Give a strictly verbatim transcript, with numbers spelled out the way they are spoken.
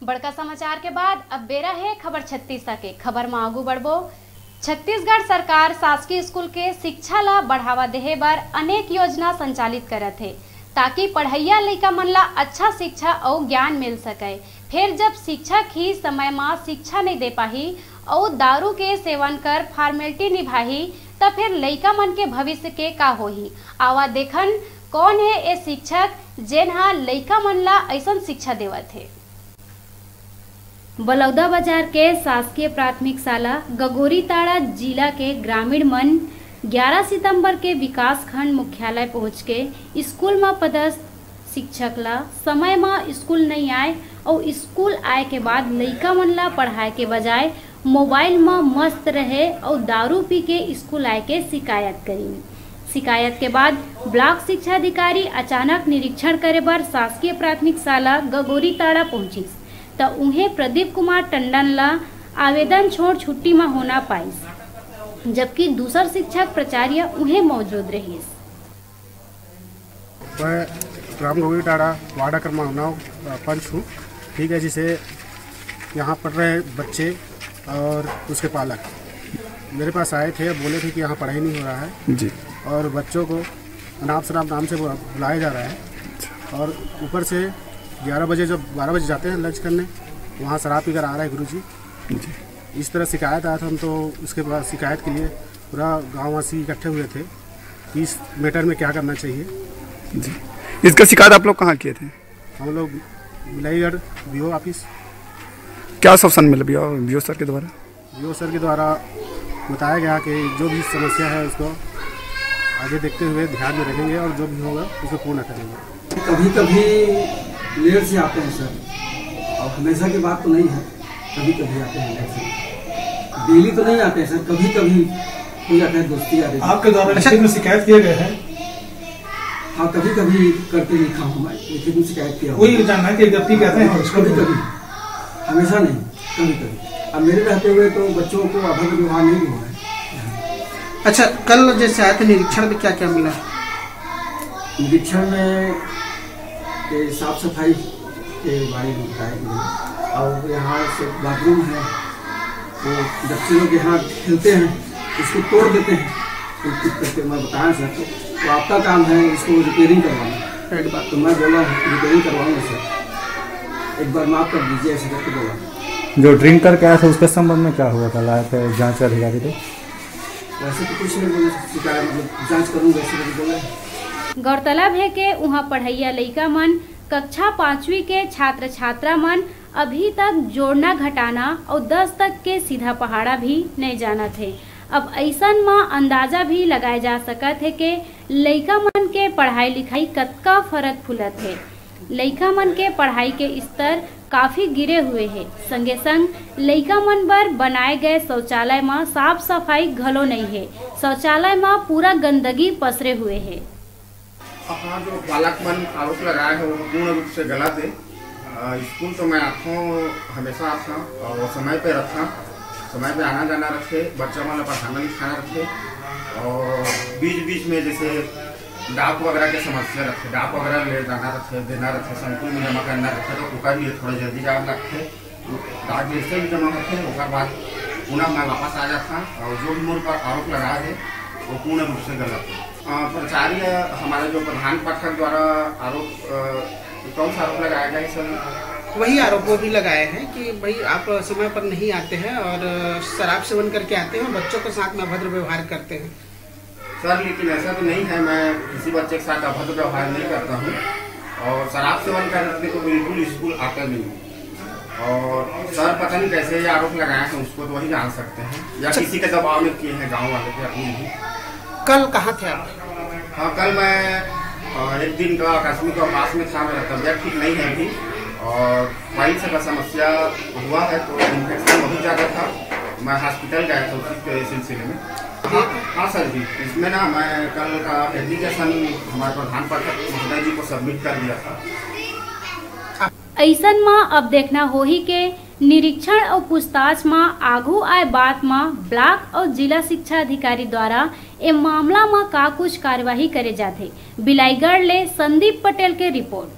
बड़का समाचार के बाद अब बेरा हे खबर छत्तीसा के। खबर म आगू बढ़बो। छत्तीसगढ़ सरकार शासकीय स्कूल के शिक्षा ला बढ़ावा देहे बर अनेक योजना संचालित करत हे, ताकि पढ़इया लइका मन ला अच्छा शिक्षा अउ ज्ञान मिल सके। फेर जब शिक्षक ही समय म शिक्षा नइ दे पाही अउ दारू के सेवन कर फॉर्मेलिटी निभाही, त फेर लइका मन के भविष्य के का होही? आवा देखन, कौन हे ए शिक्षक, जेन ह लइका मन ला अइसन शिक्षा देवत हे? बलौदा बाजार के शासकीय प्राथमिक शाला गगोरीताड़ा जिला के ग्रामीण मन ग्यारह सितंबर के विकास खंड मुख्यालय पहुंच के स्कूल म पदस्थ शिक्षक ला समय म स्कूल नइ आए अउ स्कूल आए के बाद लइका मन ला पढ़ाए के बजाय मोबाइल म मस्त रहे अउ दारू पी के स्कूल आए के शिकायत करिन। शिकायत के बाद ब्लॉक शिक्षा अधिकारी अचानक निरीक्षण करे बर शासकीय प्राथमिक शाला गगोरीताड़ा पहुंचिस, त उहें प्रदीप कुमार टंडन ला आवेदन छोड़ छुट्टी म होना पाइस, जबकि दूसर शिक्षक प्राचार्य उहें मौजूद रहिस। मैं राम गगोरीताड़ा वार्ड क्रमांक नौ, अ, पंच हूँ। ठीक है, जिसे यहाँ पढ़ रहे बच्चे और उसके पालक मेरे पास आए थे, बोले थे कि यहाँ पढ़ाई नहीं हो रहा है जी। और बच्चों को अनाप शनाप नाम से बुला-, बुलाया जा रहा है। और ऊपर से ग्यारह बजे, जब बारह बजे जाते हैं लंच करने, वहाँ शराब पीकर आ रहा है गुरुजी। जी। इस तरह शिकायत आया था, हम तो उसके बाद शिकायत के लिए पूरा गाँववासी इकट्ठे हुए थे कि इस मैटर में क्या करना चाहिए। जी, इसका शिकायत आप लोग कहाँ किए थे? हम लोग बिलाईगढ़ बीओ ऑफिस। क्या आश्वासन मिला बीओ, बीओ सर के द्वारा? बीओ सर के द्वारा बताया गया कि जो भी समस्या है उसको आगे देखते हुए ध्यान में रखेंगे और जो भी होगा उसको पूर्ण करेंगे। कभी कभी लेट से आते हैं सर, और हमेशा की बात तो नहीं है, कभी कभी आते हैं लेट से। डेली तो नहीं आते हैं सर, कभी कभी हो जाता है, दोस्ती यारी। आपके द्वारा अच्छा। लिखित में शिकायत किए गए हैं? हाँ, कभी कभी करके लिखा हूँ मैं, लिखित में शिकायत किया हूँ। कोई जानना है कि व्यक्ति कहते हैं, कभी कभी, हमेशा नहीं, कभी कभी। अब मेरे रहते हुए तो बच्चों को अभद्र व्यवहार नहीं हुआ है। अच्छा, कल जैसे आए थे निरीक्षण में, क्या क्या मिला? निरीक्षण में ये साफ सफाई के बारे में बताया गया, और यहाँ से बाथरूम है, वो बच्चे लोग यहाँ खेलते हैं, उसको तोड़ देते हैं, कुछ कुछ करके मैं बताया सर, तो आपका काम है इसको रिपेयरिंग करवाना। राइट बात। तो मैं बोला हूँ, रिपेयरिंग करवाऊंगा सर, एक बार माफ कर दीजिए, ऐसे करके बोला। जो ड्रिंक करके आया था, उसके संबंध में क्या हुआ? कल आए थे जांच अधिकारी, तो वैसे तो कुछ नहीं बोले, शिकायत, मतलब, जांच करूंगा, ऐसे करके बोला है। गौरतलब हे के उहाँ पढ़इया लइका मन, कक्षा पांचवी के छात्र छात्रा मन अभी तक जोड़ना घटाना अउ दस तक के सीधा पहाड़ा भी नइ जानत हे। अब अइसन म अंदाजा भी लगाए जा सकत हे के लइका मन के पढ़ाई लिखाई कतका फरक फुलत हे। लइका मन के पढ़ाई के स्तर काफी गिरे हुए हे। संगे संग लइका मन बर बनाए गए शौचालय म साफ सफाई घलो नइ हे। शौचालय म पूरा गंदगी पसरे हुए हे। हाँ, जो बालक मन आरोप लगाए हे, वो पूर्ण रूप से गलत हे। अ, स्कूल तो मैं आथों, हमेशा आथों और समय पे रखथों, समय पे आना जाना रथे, बच्चा मन ला पढ़ाना लिखाना रथे और बीच बीच में जैसे डाक वगैरह के समस्या रथे, डाक वगैरह ले जाना रथे, देना रथे, संकुल में जमा करना रथे, तो ओकर लिए थोड़ा जल्दी जाना लगथे। डाक जैसे भी जमा होथे, ओकर बाद पुनः मैं वापस आ जाथों और जो भी मोर पर आरोप लगाए हे, वो पूर्ण रूप से गलत हे। अ, प्राचार्य, हमारा जो प्रधान पाठक द्वारा आरोप, अ, कौन सा आरोप लगाया गया है सर? वही आरोप वो भी लगाए हैं कि भाई, आप समय पर नहीं आते हैं और शराब सेवन करके आते हैं, बच्चों के साथ में अभद्र व्यवहार करते हैं। सर, लेकिन ऐसा तो नहीं है, मैं किसी बच्चे के साथ अभद्र व्यवहार नहीं करता हूँ और शराब सेवन करके तो बिल्कुल स्कूल आता नहीं हूँ। और सर पता नहीं कैसे ये आरोप लगाए हैं, उसको तो वही जान सकते हैं, या अच्छा। किसी के दबाव में किए हैं गाँव वाले के, अपनी ही। कल कहाँ थे आप? हाँ, कल मैं, अ, एक दिन का आकस्मिक अवकाश में था, मेरा तबीयत ठीक नहीं है अभी और पाइल्स का समस्या हुआ है, तो इन्फेक्शन बहुत ज़्यादा था, मैं हॉस्पिटल गया था उसी के सिलसिले में। हाँ, हाँ सर जी, इसमें ना मैं कल का एप्लीकेशन हमारे प्रधान पाठक महोदय जी को सबमिट कर दिया था। अइसन म अब देखना होही के निरीक्षण अउ पूछताछ म आघू आए बात म ब्लॉक अउ जिला शिक्षा अधिकारी द्वारा ए मामला म का कुछ कार्यवाही करे जाथे। बिलाईगढ़ ले संदीप पटेल के रिपोर्ट।